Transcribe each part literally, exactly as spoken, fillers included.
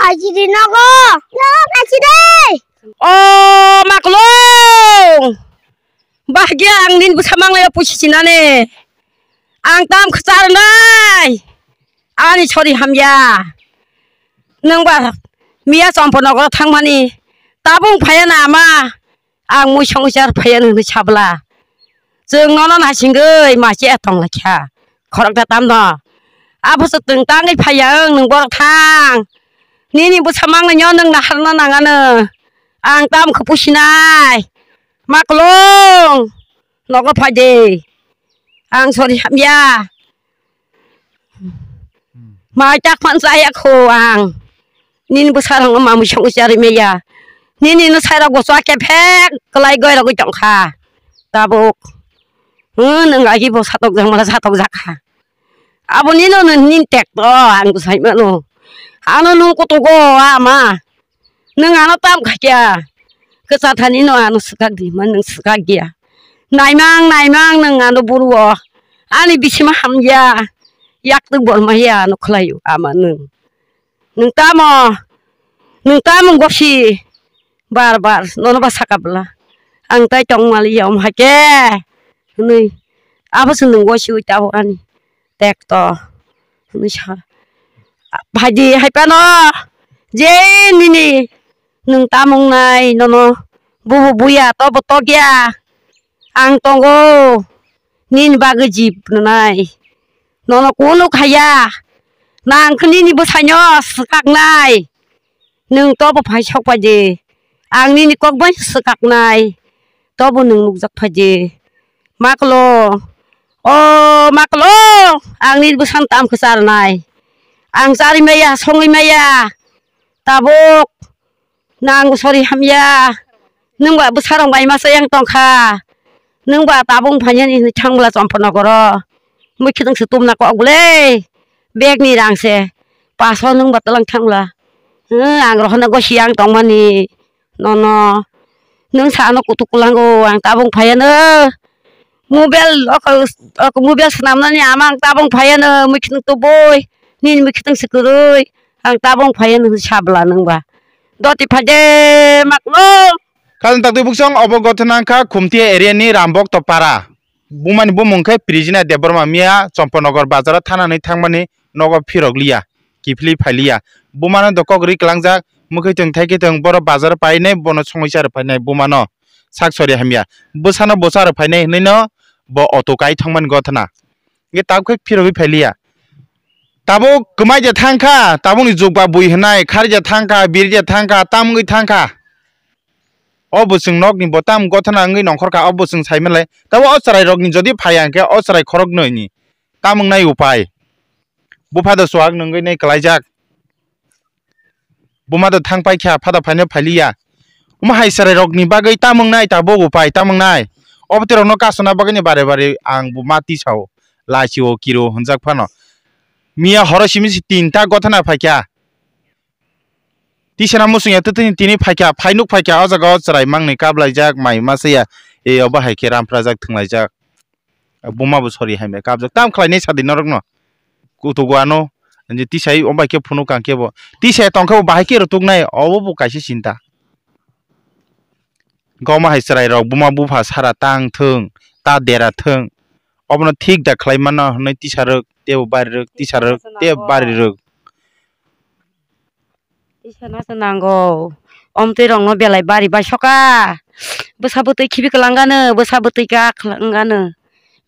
Phaisidi nogo. No, phaisidi. O maklong. Bahgia ang nini bwsa manglai pusi sinane. Ang tam khwcharnai. Ani sori hamya. Nwng ba miya chompo nogo thangmani. Tabung phaya na ama. Ang mui songwi char phaiya nwng hinwi sabla. Chwng nono naisingwi masi etong laikha. Khoroksa tamno. Abo se chwng tangwi phaiya ang nwng borok thang. Nini bwsa mangnai nw nwng naharna nangano. Ang tam khe pusinai. Maklong. Nogo phaidi. Ang sori hamya. Mai tak phan chaya kho ang. Nini bwsarok no mamui songwi charwi maya. Nini no sairok bo chwa kephek kwlai goi rogwi tongkha. Tabuk. Hmm, nwng agi bo satok jang mala satok jakha. Abo nino no nini tek to ang bwsai mano. Ano nung kutugo ama. Nwng ano tam khaikya. Kwcha thani no ano swkak di man nwng swkak dia. Naimang, naimang nwng ano buru o. Ani bisima hamya. Yak tu bor ma ya ano khlai o ama nwng. Nwng tamo, nwng tamo gosi. Bar bar nono ba saka bwla. Ang tai tong mali ya om hake. Hwnwi. Abo se nwng gosi ui tabo ani. Tekto hwnwi sa. Phaidi hai phano je nini nwng tamung nai nono bubu buya tobo tokya ang tongo nini bagwi jib nai nono kunu khaya nang khe nini bwsaino swkaknai. Nwng tobo phai sok phaidi, ang nini kok bai swkaknai, tobo nwng nukjak phaidi. Maklo, o maklo, ang nini bwsano tam khe charnai. Ang charwi maya, songwi maya, tabuk nang sori hamya. Nwng ba bwsarok bai masa yang tongkha. Nwng ba tabuk phainani hinwi thang bwla chompo nogoro. Mui khitwng se tumna kok bwle. Bag ni rang se. Paso nwng ba twlang thangla. Hwng, ang rohorna gosi ang tongmani. Nono. Nwng sa ano kutuk kwlango, ang tabung phaiano. Mobile, oko, oko mobile swnamnani ama ang tabung phaiano, mui khitwng tubui. Nini mui khitwng se kwrwi. Ang tabung phaiano, sabla nwng ba. Doti phaide, maklo. Khajang taktwi buksong obo gothona wngkha Khumthia area ni Rambok Topara. Bumani bumung khe Prijina Debbarma miya Chomponagar bazaro thanani thangmani nogo phirok liya, kiphilwi phai liya. Bumano do kok ri kwlangjak, mwkhwitwng thaikhe thwng borok bazaro painai bono songwi charwi phainai bumano sak sori hamya. Bwsano bo charwi phainai hwnwi no bo auto kai thangmani gothona. Hwnkhe tabuk khe phirogwi phai liya. Tabuk kwmai je thangkha, tabukni jukba bui hwnai, khari je thangkha, biri je thangkha, tam wngwi thangkha. O bwswng nokni bo tam gothona wngwi nongkhorkha, o bwswng saimanlai. Tabo o chwrairokni jodi phaiya hwnkhe o chwrai khoroknwini tam wngnai upai? Bupha do chuwak nungwi nai kwlaijak. Buma do thang paikha, phada phaino phailiya. Omo hai chwrairokni bagwi tam wngnai tabuk upai tam wngnai? O bwtwirokno kasuna bagwino bare bare ang buma tisao, lachi-o kiro hwnjak phano. Miya horo simi se tinta gothona phaikha. Tisana muchungya twtwini tini phaikha, phainuk phaikha, o jaga o chwrai mangni kablaijak, mai masa ya, e, obo hai khe ramphrajak, thwnglaijak. Buma bo sori hai mai kabjak. Tam khlainai sadi norokno? Kutugo ano, je tisai omo bai khe phunuk ang khe bo. Tisai tong khe bo bahai khe rwtuknai, obo bo kaisa chinta. Goma hai chwrairok buma bupha sara tang thung, ta dera thung. Obono thik da khlai mano hwnwi tisarwk, teibo barirwk, tisarwk, teibo barirwk. Tisana se nango. Omtwi rokno belai bari bai soka. Bwsa bwtwi khibi kwlangano, bwsa bwtwi kha kwlangano.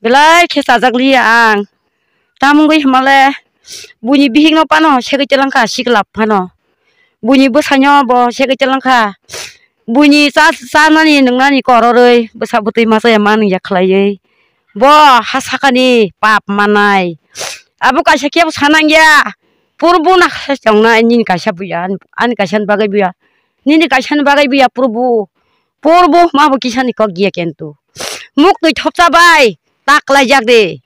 Belai khe chajak liya ang. Tamungwi hwnmale buini bihikno phano segwi chalangkha siklap phano. Buini bwsaino bo segwi chalangkha. Buini cha, chanani nwngnani kororwi bwsa bwtwi machaya manwi ya khlaiwi. Bo ha sakani pap manai. Abo kaisa kebo sanang ya. Purbo na khe tongnai nini kaisa buya, ani kaisa ni bagwi buya. Nini kaisa ni bagwi buya purbo. Purbo ma bo kisa ni kok giya kentu. Muktwi thopsa bai ta kwlaijak de.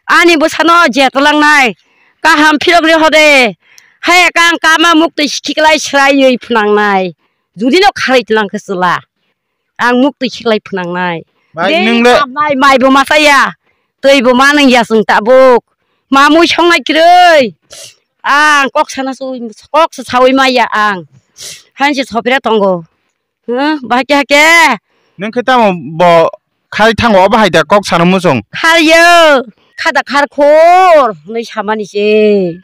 Ani bwsano je twlangnai. Kaham phirok ri hode. Hai kang kama muktwi khiklai sraiwi phnangnai. Judi no kharwi twlang khe chwla. Ang muktwi khiklai phnangnai. Bai, de nwng le- kapnai, mai bo masa ya. Twi bo ma nang ya chwng tabuk. Ma mui songnai kwrwi. Ang kok sana su, kok sa sawi maya ang. Hansi sopira tongo. Huh? Bahai khe hake? Nung khe tamo bo khai thango, obo hai da kok sana muchung? Kharyo. Khada khar khor. Nui samani se.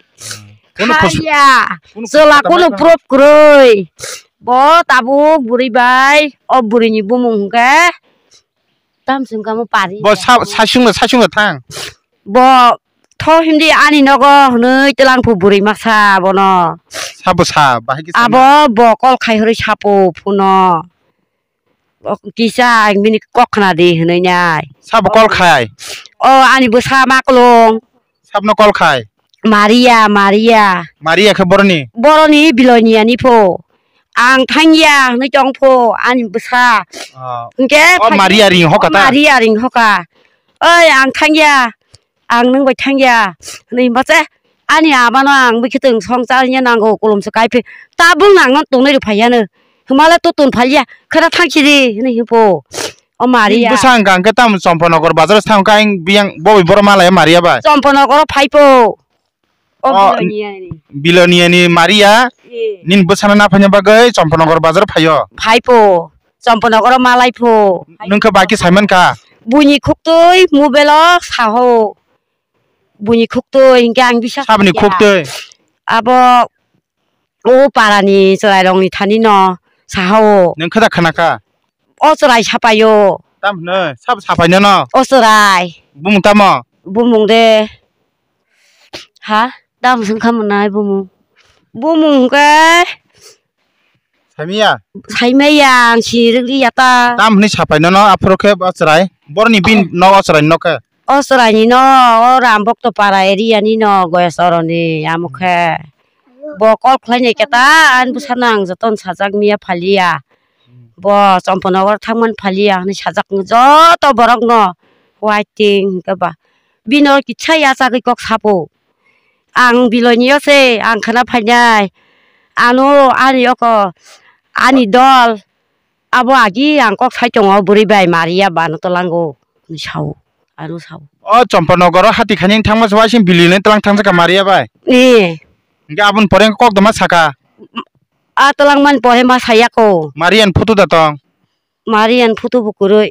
Kunu khos-, Kharya. Kunu Chwla khosota kunu mai prop kwrwi. Bo tabuk bwrwi bai. O bwrwini bumung hwnkhe. Tam sung kamo pari. Bo sa-, sasung da, sasung da thang. Bo tho himdi ani nogo hwnwi twlang phu bwrwi maksa bono. Sabo sa, bahai khe sa. Abo bo call khai hwnwi sapo phuno. O kisa ang bini kok khna di hwnwi nai. Sabo call khai? O ani bwsa maklung. Sabno call khai? Maria, Maria. Maria khe boroni? Boroni Bilonia ni pho. Ang thangya hwnwi tong pho ani bwsa. Ah. Hwnkhe o phai-, Maria ring hoka ta? Maria ring hoka. Oi, ang thangya. Ang nwng bai thangya. Hwnwi himba se ani amano ang bwkhe tong song charwngya nango, kolom se kai phi. Tabuk nang no tongnai rw phaiya no. Hwmale to ton phaiya. Khara thang sidi hwnwi himpo. O Maria. Bwsa hwnkha hwnkhe tamo Chomponogor bazar thang kha, ang biyang bo bai borok malaya Maria bai? Chomponogor phaipo. O O, Bilonia ni. Bilonia ni Maria. Eh. Nini bwsano na phaina bagwi Chomponogor bazar phaio? Phaipo. Chomponogor malai pho. Nung khe bai khe saiman kha? Buini khuktwi mobile o saho. Buini khuktwi hwnkhe ang bisa. Saboni khuktwi? Abo O parani chwrairokni thani no saha o. Nwng khe da khna kha? O chwrai sapaio. Tam hwnwi? Sabo sapai nono? O chwrai. Bumung tamo? Bumung de. Ha? Tamo swngkha mwnai bumung? Bumung hwnkhe. Saimaya? Saimaya, ang sinirwkliya ta. Tam hwnwi sapai nono aphuru khe o chwrai? Boroni bini nok o chwraini nok khe? O chwraini no, o Rambhokto para area ni no, Goyasoro ni, amo khe. Bo call khlai nai khe ta, ani bwsano ang jotono sajak miya phaliya. Bo Chomponogor thangmani phaliya hinwi sajak joto borok no, waiting hwnkhe ba. Bini oro kisa yachagwi kok sapo. Ang Biloini o se, ang khna phainai. Ano ani oko, ani dol. Abo agi ang kok sai tongo, bwrwi bai Maria bano twlango, hwnwi sao, ano sao. O Chomponogoro hati khaini thangma se waising Biloini twlang thangjakha Maria bai? Ni. Hwnkhe aboni pore kok doma sakha? A twlang mani pore ma saya ko. Maria ni photo da tong? Maria ni photo bo kwrwi.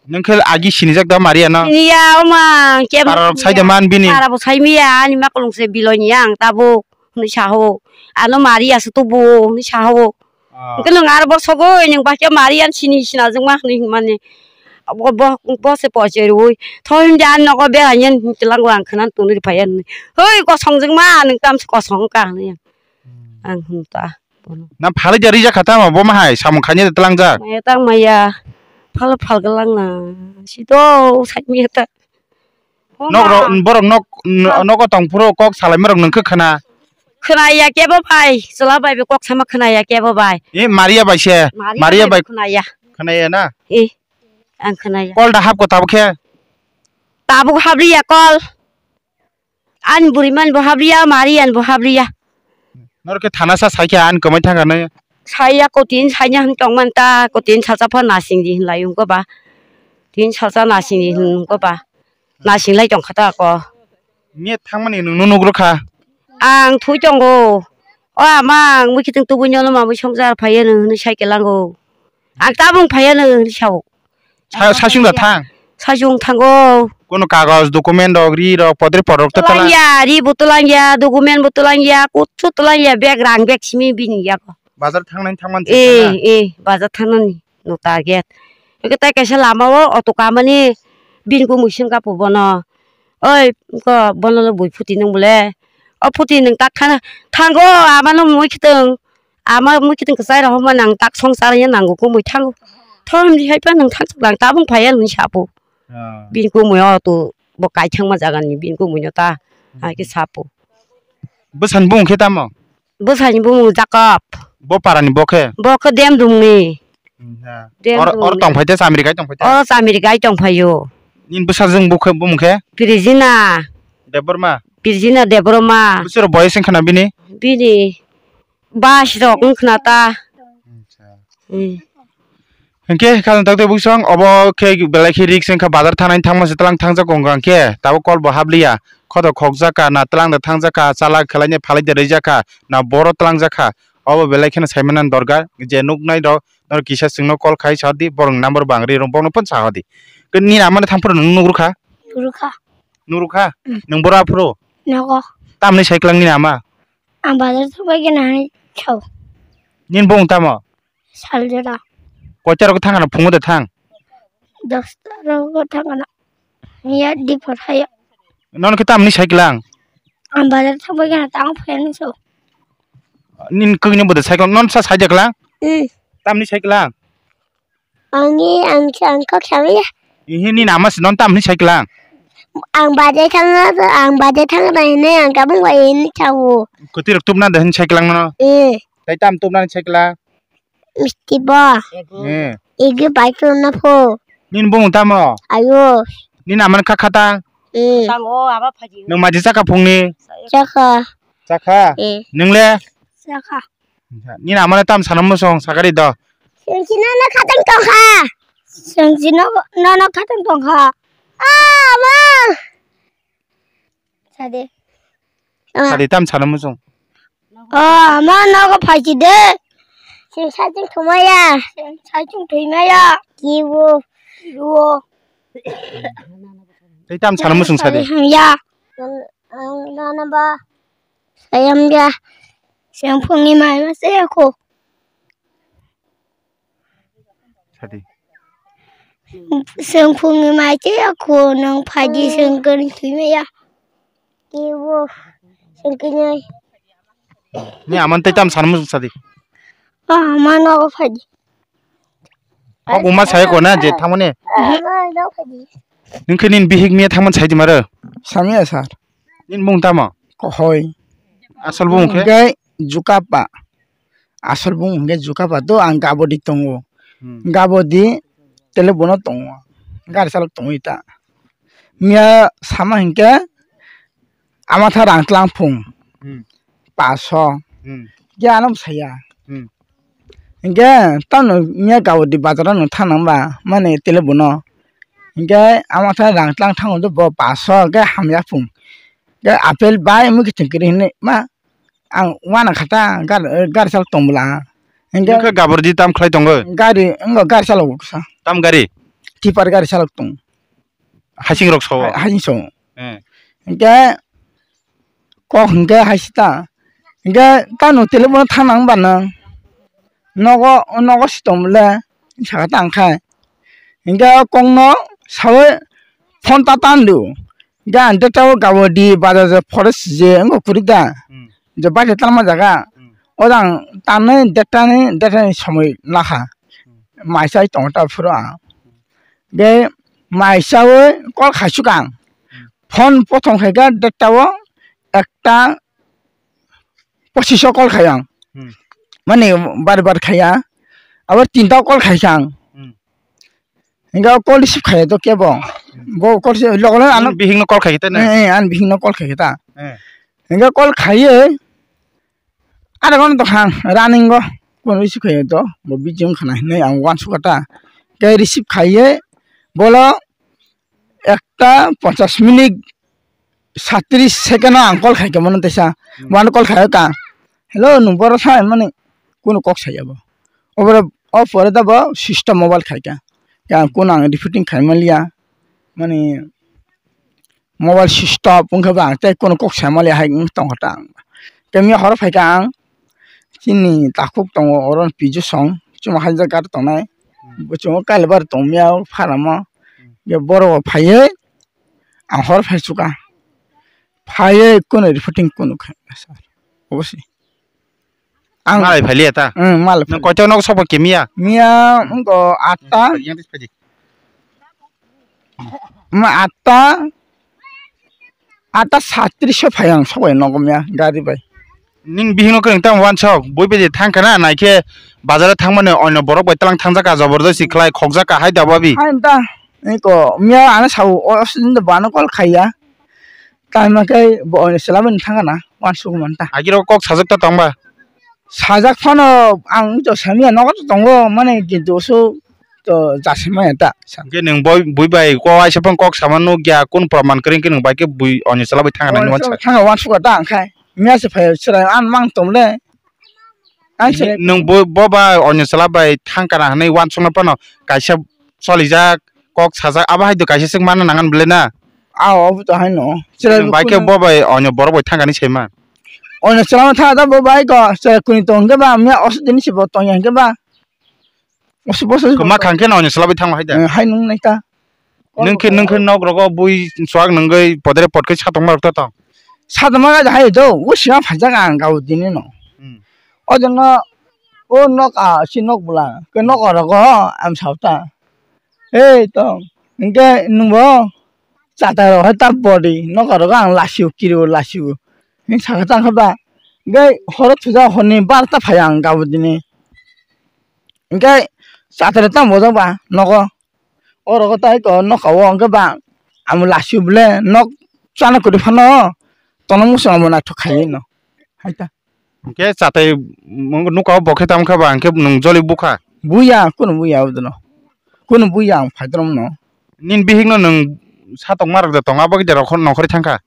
Nwng khe agi sinijak da Maria no? Siniya, oma, kebo. Pararok sai da man bini? Parabo sai miya, ani makulung se Biloini ang tabuk, hwnwi sao. Ano Maria se tubu, hwnwi sao. Ah. Hwnkhe nwng aro borsogwi nwng bahai khe Marian sini sinajwkma hwnwi hwnmani. Bo, bo, bo se pochoi rwui. Thoi hwnjak ani nogo beraina hwnkhe lango ang khwnani tonwi rwphaiya hwnwi. Hoi, kosongjwkma nwng tamse kosong wngkha hwnwi ang hwn ta bono. Na phalwi da rijak kha tamo bo ma hai samung khaina da tlangjak? Maya tang maya. Phalo phalgwlangna. Sido saimaya ta. Nok rok, borok nok, nogo tong phuru kok salaimarok nwng khe khna? Khna ya kebo bai, chwla bai bo kok sama khna ya kebo bai. E Maria bai se, Maria Maria bai bai khna ya. Khna ya na? E, ang khna ya. Kol da hap ko tabuk khe? Tabuk hap ri ya kol. Ani buri man bo hap ri ya, Maria an bo hap ri ya. Norok khe thana sa sai khe ani kwmai thangkha nai. Saiya kotin saina hwn tongman ta, kotin salsa pha nasing di hwnlai wngkha ba. Tin salsa nasing di hwn wngkha ba. Nasing lai tongkha ta ko. Net thangmani nwngno nugrwkha. Ang thui tongo. O ama ang mui kiting tubui nono mamui songjar phaiya nw hwnwi sai kelango. Ang tabung phaiya nw hwnwi sao. Sa-, sasung da thang? Sasung thango. Kono kagoj, document rok, ri rok, podre por rok ta tala? Twlangya, ri bo twlangya, document bo twlangya, kutsu twlangya, bag rang bag simi bini yago. Bazar thangnani thangmani. Eh, eh, bazar thangnani no target. Eke tai kaisa lama o auto kamani bini ko muising kapo bono. Oi, ko bono lo bui phuti nung bole. O phuti nung tak thana thango amano mui khitong. Ama mui kiting kwchai rok hokma nang tak song charwya nango kumui thango. Thom di hai pa nang thang lang tabung phaiya nung sapo. Ah. Bini kumui o to bo kai thangma jaga ni bini kumui no ta. Hmm. Hai ke sapo. Bwsani bumung khe tamo? Bwsani bumung Jakob. Bo para ni bo khe? Bo khe Demdung ni. Hmm, ha. Demdung ni. Or, or tong phai te, Chamiri gai tong phai te? O Chamiri gai tong phaio. Nini bwsajwk bumung khe? Birjina. Debbarma? Birjina Debbarma. Bwswk boyes wngkha na bini? Bini Bais rok wngkhna ta. Acha. Hmm. Hinkhe khajang takte buksong obo khe belai khe risk wngkha, bazar thangnani thangma se tlang thangjak wngkha, hinkhe tabuk kol bo habliya, khoto khokjak kha, na tlang da thangjak kha, chala khwlaini phalai da rijak kha, na boro tlangjak kha, obo belai kheno saimanani dorkar. Je nuknai rok norok kisa chwngno kol khai sa di, borok number bang ri rok, borokno phone sa di. Nini amano thang phuru nwng nugrukha? Nugrukha. Nugrukha? Mm. Nwng boro aphuru? Nogo. Tamni sai kwlang nini ama? Ang bazar thangbai gana hai sao. Nini bung tamo? Saljora. Koita rok thang kana phungo de thang? Dosta rok thang kana. Niya di por hayo. Non khe tamni sai kwlang? Ang bazar thangbai gana tang phayan so. Nini kwkni bo de sai kwlang, non sa sai de kwlang? Mm. Tamni sai kwlang? Ani ang ang kok samaya. Ihi nini ama se non tamni sai kwlang? Ang bade thang ang bade thang na hine ang kabung ba ini chawo. Kwtwi rok tubna de hin sai kwlang no? Eh. Tai tam tubna sai kwlang? Misti bo. Eh. Igi bai tubna pho. Nini bung tamo? Ayo. Nini ama kha khata? Eh. Tamo aba phaji. Nwng maji chaka phungni? Chaka. Chakha? Eh. Nwng le? Chaka. Nini amano tam sana muchung sakari do. Chwng chini no khatang tongkha. Chwng chini no no khatang tongkha. Ah, ma. Sade. Sade tam sana muchung. Ah, ma nogo phaisi de. Chwng saichung thumaya. Chwng saichung thumaya. Kiwo. Kiwo. Tei tam sana muchung sade. Ya. Ang, ang nana ba. Sayam ya. Chwng phungni mai ma se ko. Sadi. Chwng phungni mai che ya ko nang phaji chwng kani thwi me ya. Kiwo chwng kani. Ni aman tai tam san mu sadi. Ah, mano ko phaji. Kok uma sai ko na je thangmani. Ah, mano phaji. Ningkhe nin bihik miya thangman sai di maro. Samia sir. Nin mung tamo? Kohoi. Asal bung khe? Hingke Jukapa. Asal bung hingke Jukapa to ang Gabodi tongo. Hmm. Gabodi tele bono tongo. Gari salok tongo ita. Miya sama hingke ama tha rang tlang phung. Hmm. Paso. Hmm. Ge ano saya. Hmm. Hingke tamo miya Gabodi bazar no thang nang ba mane tele bono. Hingke ama tha rang tlang thango bo paso ge hamya phung. Ge apple bai mui kiting kiri hinui ma ang wana khata gar gar sal tong bwla. Hingke nokha Gabodi tam khlai tongo? Gari ngo gar sal sa. Tam gari? Tipper gari sal tong. Hasing rok sao? Hasing sao. Eh. Hingke kok hingke hai sita. Hingke tamo tele bono thang nang ba nang. Nogo, nogo si tong le, saka tang khai. Hingke kok no sawi phone ta tan du. Hingke ang data o Gabodi bazar je forest je wngkha kwrwi da. Hmm. Je baisa talma jaga. Hmm. O jang tanwi data ni, data ni somoi lakha. Hmm. Mai chai tongo ta phuru ang. Hingke mai chawi call khaisuk ang. Hmm. Phone pothom khaikha data o ekta pochiso call khai ang. Hmm. Mani bar bar khaiya. Abo tinta call khaikha ang. Hmm. Hingke call receive khaiya to kebo. Hmm. Bo call receive logo logo ano bihik no call khaikha ta na? Eh, eh, an bihik no call khaikha ta. Eh. Hingke call khaiye. Ada kono to khang running go. Kono receive khaiye to. Bo bijing khana hinai ang wan sukata. Ke receive khaiye. Bolo ekta ponchas minute satris second o ang call khaikha mano teisa. Hmm. Bono call khaikha. Hello, nwng boro sa mani kuno kok saya bo. Oboro o pore da bo system mobile khaikha. Ya kuno ang repeating khai maliya. Mani mobile switch off wngkha ba ang tei kuno kok sai maliya hai wng tongkha ta ang. Tei miya horo phaikha ang chini takhuk tongo oro pijo song chuma hai jak gari tongnai. Hmm. Bo chungo kailabar tong miya o pharamo. Hmm. Ye borok bo phaiwi ang hor phai suka. Phaiwi kuno reporting kuno kha sir. Obosi. Ang malai phai liya ta? Hmm, malai phai. Nang koito nok sobo kimiya? Miya wngko atta. Yang tis phaji. Ma atta, atta satris o phai ang sobai nogo miya gari bai. Ning bihik no kwrwng tamo wansok, bui bai thang kana, naikhe bazar o thangmani onyo borok bai tlang thangjak ka, jobordosti khlai khokjak ka, hai da babi. Hai da, eko miya ano sao, o, o, bano call khaiya. Tamo khe bo onyo chwla bai thang kana, wansuk man ta. Agiro kok sajak ta tong ba? Sajak phano ang to samiya nogo to tongo, mane kintu oso to jasima ya ta. Sa. Hwnkhe nwng boi, bui bai kok waisa phang kok sama nukya, kunu proman kwrwi hwnkhe nwng bai khe bui onyo chwla bai thangna nini wansa. Thangna wansugo ta hwnkhe. Miya se phai chwrai an mang tong le. Ang se nwng bo, bo ba onyo chwla bai thang kana hwnwi wansukna phano kaisa solijak, kok sajak, abo hai do kaisa swk manna nangan bwle na? Ao, obo to hai no. Chwrai nwng bai khe bo bai onyo borok bai thang kani saima. Onyo chwla ma tha da bo bai ko, chwrai kuni tong hwnkhe ba, miya oso dini se bo tong ya hwnkhe ba. Oso boso. Kwma khang khe no onyo chwla bai thang hai da. Eh, hai nung nai ta. Nwng khe, nwng khe nok rogo bui chuak nungwi podre pot khe satokma rok ta tong. Satokma ga hai do, o sima phaijak ang gau dini no. Hmm. O jongno o nok a si nok bwla, ke nok rogo am sao ta. Ei tong, hwnkhe nwng bo chata rok hai ta body, nok rogo ang lasio, kirio lasio. Hwnkhe saka tang kha ba, hwnkhe horo thuja horni barta phai ang gau dini. Hwnkhe chata rok tamo bojak ba nogo. O rogo tai ko nokha o hwnkhe ba amo lasio bole nok chana kwrwi phano tono muchung amo naithok khai no. Hai ta. Hwnkhe chatai nukha o bo khe tamo kha ba hwnkhe nwng joli bukha? Buya, kunu buya abodino. Kunu buya ang phaidrom no. Nini bihik no nwng satok marok de tong abo khe de rok nokhorwi thangkha?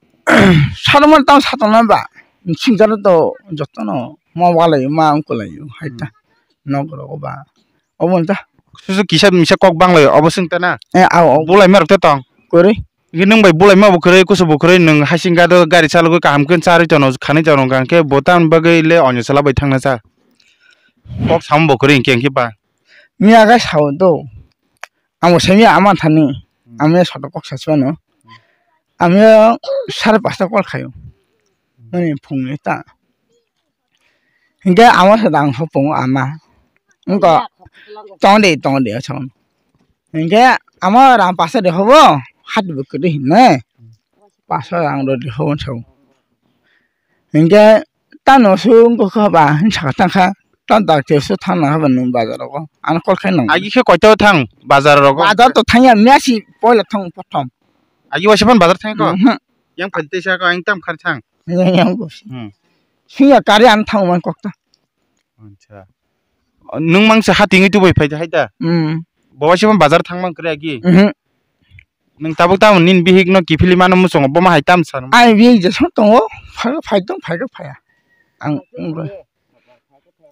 Satok mar tamo satok na ba. Singjar to jotono ma walai ma ongkolai hai ta. Hmm. Nok rogo ba. Obo wng ta. Susu kisa misa kok banglai obo swng ta na? Eh, ao, ao. Bulai marok te tong. Kwrwi. Hwnkhe nwng bai bulai ma bo kwrwi, kusu bo kwrwi, nwng hasing gado gari chalogwi kaham khe charwi tono, khanwi tono, hwnkhe bo tamni bagwi le onyo chwla bai thangna cha. Kok samo bo kwrwi hwnkhe, hwnkhe ba. Miya khe sao do. Ang bo semi ama thani. Hmm. Ang miya soto kok sa chwano. Ang miya sare pasta call khayo. Mani phungni ta. Hingke ama se dang hopung ama. Wngkha tongdi, tongdi, asong. Hingke ama rang pasa de hobo, hat bo kwrwi hinne. Pasa rang rw de hobo, asong. Hingke tamo su wngkha ba, hinsa tangkha. Tamo dak te su thangna haba nung bazar rogo. Ano call khe nang. Agi khe koito thang bazar rogo? Bazar to thangya, mesi poila thang prothom. Agi waisa phan bazar thang ko? Mhm. Yang phan te sa ko, ang tam khar thang. Yang, yang bo. Hmm. Singya kari an thang man kok ta. Acha. Nwng mangsa ha tingwi tubai phai hai da? Hmm. Bo waisa phan bazar thang man kwrwi agi? Mhm. Nwng tabuk tamo nini bihik no kiphilwi mano muchungo, bo ma hai tam sano? Ai bihik je song tongo, phai, phai tong, phai khe phaiya. Ang,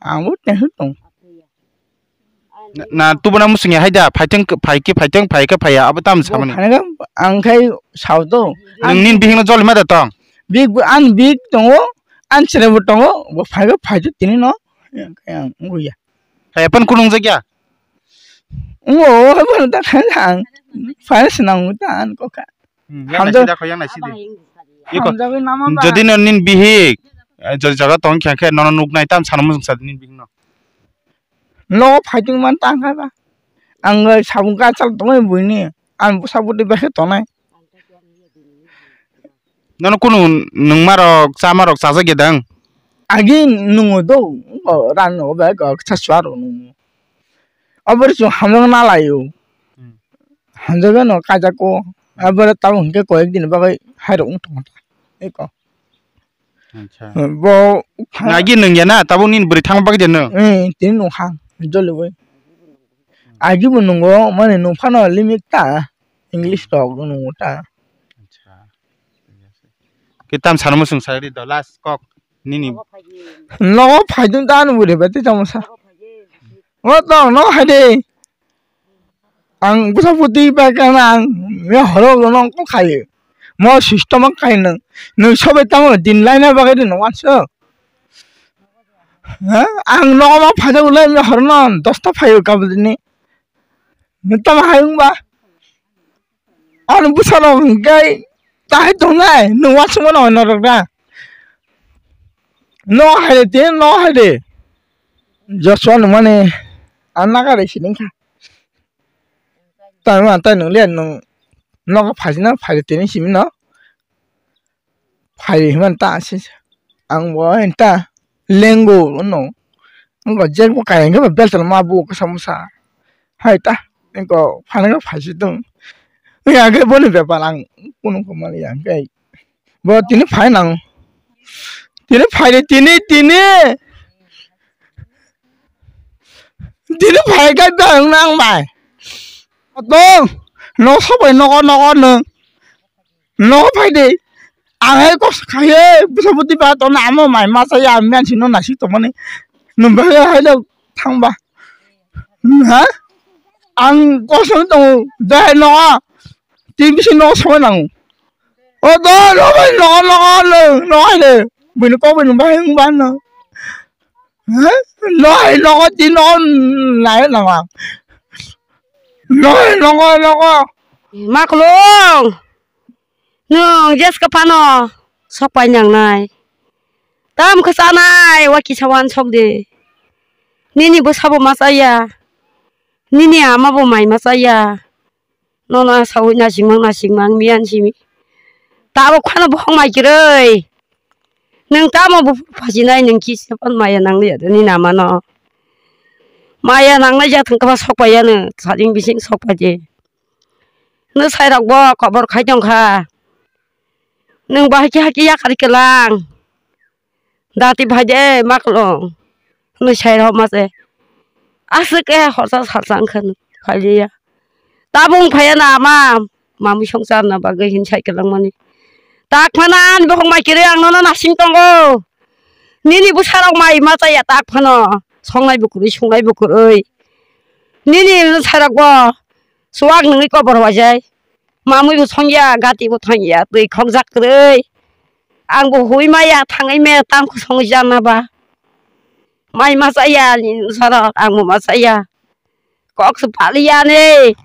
ang bo tension tong. Na, na tubuna muchungya hai da, phaiteng, phai khe phaiteng, phai khe phaiya, abo tam samani. Bo phai khe ang khai sao do. Nwng nini bihik no joli ma da tong? Bihik bo, ani bihik tongo, ani chwrai bo tongo, bo phai khe phai tini no, yang, yang, wngya. Phaiya phan kunung jakya? Ngo, bo ta khan ang. Phai se nang ta an ko ka. Hmm, yang hamjak-, naisida ko, yang naisidi. Iko, hamjagwi nama ba. Jodi no nini bihik, eh, jodi jaga tong khe, khe nono nuknai tam sano muchung sa nini bihik no. No fighting man tang kha ba. Ang sabung ka chal tongwi buini. Ang busa budi bekhe tongnai. Nono kunu nungmarok, chamarok chajak ya dang? Agi nungo do, o rang no ba ko kisa suaro nungo. Obor chwng hamjak na laio. Hmm. Hamjak no kajak ko. Obor tamo hwnkhe koyek din bagwi hairok wng tongkha. Eko. Acha. Bo agi nungya na, tabuk nini bwrwi thang bagwi de no? Eh, tini nungkha, joliwi. Agi bo nungo, mane nungphano limit ta, English rok nungo ta. Acha. Kitam sano muchung sa ri do last kok nini. Nogo phaidung ta ano bwrwi bai tei tamo sa. O tong no hai de. Ang bwsa bwtwi bai khe ang me horo no kok khaio. Mo system o kai nang. Nwng sobai tamo din laina bagwi rwno wanso. Ha? Ang nogo ma phajago le me horo no dosta phaio kabudini. Nwng tamo hai wngba? Ano bwsano hwnkhe tahai tongnai, nwng uansukmano norok da. No hai de, tini no hai de. Joshua nungmani, ang naga rwi sini wngkha. Tamo ang tai nung le, nwng nogo phaisina, phai de tini simi no. Phai hwnmani ta se ang bo ta lengo no. Ang bo jek bo kaya hwnkhe bo belchalo ma bu kisa musa. Hai ta, ang bo phai phai si tong. Yang khe boni bepar ang kunu koma yang khe. Bo tini phai nang. Tini phai de tini, tini. Tini phai khe ta ang nang bai. Tong, no sobai nogo nogo no. No phai de. Ang hai kos khai, busa buti ba tong amo mai ma sa ya, mian si no nasi tong mani. Nung ba hai lo thang ba. Ha? Ang kos no tong, dai no. Ti bisi no sobai nang. O do, no bai nogo nogo no, no hai de. Bini ko bini bai ba no. Hah? Nohai nogo tino nai nangma. Nohai nogo nogo. Maklong. Nwng jeska phano sokpai nangnai. Tam khe chanai wa kisa wansok de. Nini bwsabo ma chaya. Nini amabo mai ma chaya. Nono sawi nasikmang nasikmang miyan simi. Tabuk phano bohong mai kwrwi. Nwng tamo buphuru phajinai nwng kisa phano maya nangliya de nini amano. Maya nangnai jak thang khe ba sokpaiya nwng sajing bising sokpaidi. Nwng sairok bo kobor khai tongkha. Nwng bahai khe hakhe yakar khe lang. Dati phai de maklong. Hwnwi sai rw ma se. Aswk khe horsa salsa wngkha phai liya. Tabung phaiya na ma, mamwi songchar na bagwi hin sai kwlangmani. Tak phano ani bokhok mai kwrwi ang nono nasing tongo. Nini bwsarok mai ma chaya tak phano. Songnai bo kwrwi, sungnai bo kwrwi. Nini bwsarok bo chuwak nungwi kobor wajai. Mamwi bo songya, gati bo thangya, twi khokjak kwrwi. Ang bo hui maya, thangwi maya, tamkhe songwi jana ba. Mai ma chaya ni bwsarok, ang bo ma chaya. Kok se paliya ni.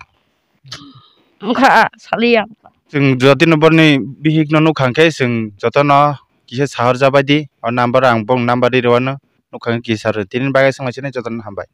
Wngkha saliya. Chwng jotino borni bihik no nukha khe chwng jotono kisa sahor jabai di. O number ang bong number ri rwano nukha khe kisa ro. Tini bagwi swnglaisini jotono hambai.